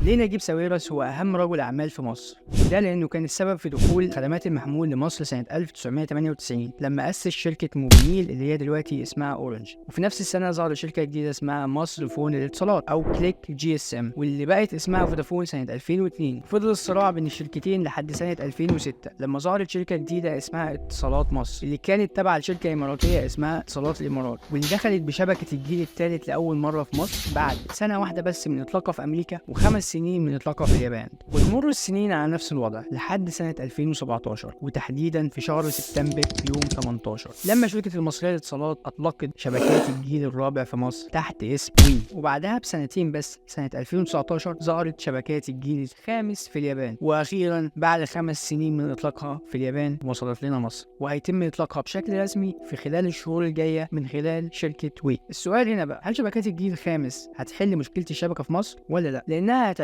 ليه نجيب ساويرس هو أهم رجل أعمال في مصر؟ ده لأنه كان السبب في دخول خدمات المحمول لمصر سنة 1998 لما أسس شركة موبينيل اللي هي دلوقتي اسمها أورنج. وفي نفس السنة ظهر شركة جديدة اسمها مصر فون للاتصالات أو كليك GSM، واللي بقت اسمها فودافون سنة 2002. فضل الصراع بين الشركتين لحد سنة 2006 لما ظهرت شركة جديدة اسمها اتصالات مصر، اللي كانت تابعة لشركة إماراتية اسمها اتصالات الإمارات، واللي دخلت بشبكة الجيل الثالث لأول مرة في مصر بعد سنة واحدة بس من إطلاقها في أمريكا و5 سنين من إطلاقها في اليابان. وتمر السنين على نفس الوضع لحد سنة 2017، وتحديدا في شهر سبتمبر يوم 18، لما شركة المصرية للاتصالات أطلقت شبكات الجيل الرابع في مصر تحت اسم وي. وبعدها بسنتين بس سنة 2019 ظهرت شبكات الجيل الخامس في اليابان، وأخيرا بعد 5 سنين من إطلاقها في اليابان وصلت لنا مصر، وهيتم إطلاقها بشكل رسمي في خلال الشهور الجاية من خلال شركة وي. السؤال هنا بقى، هل شبكات الجيل الخامس هتحل مشكلة الشبكة في مصر ولا لا؟ لأنها هتعتمد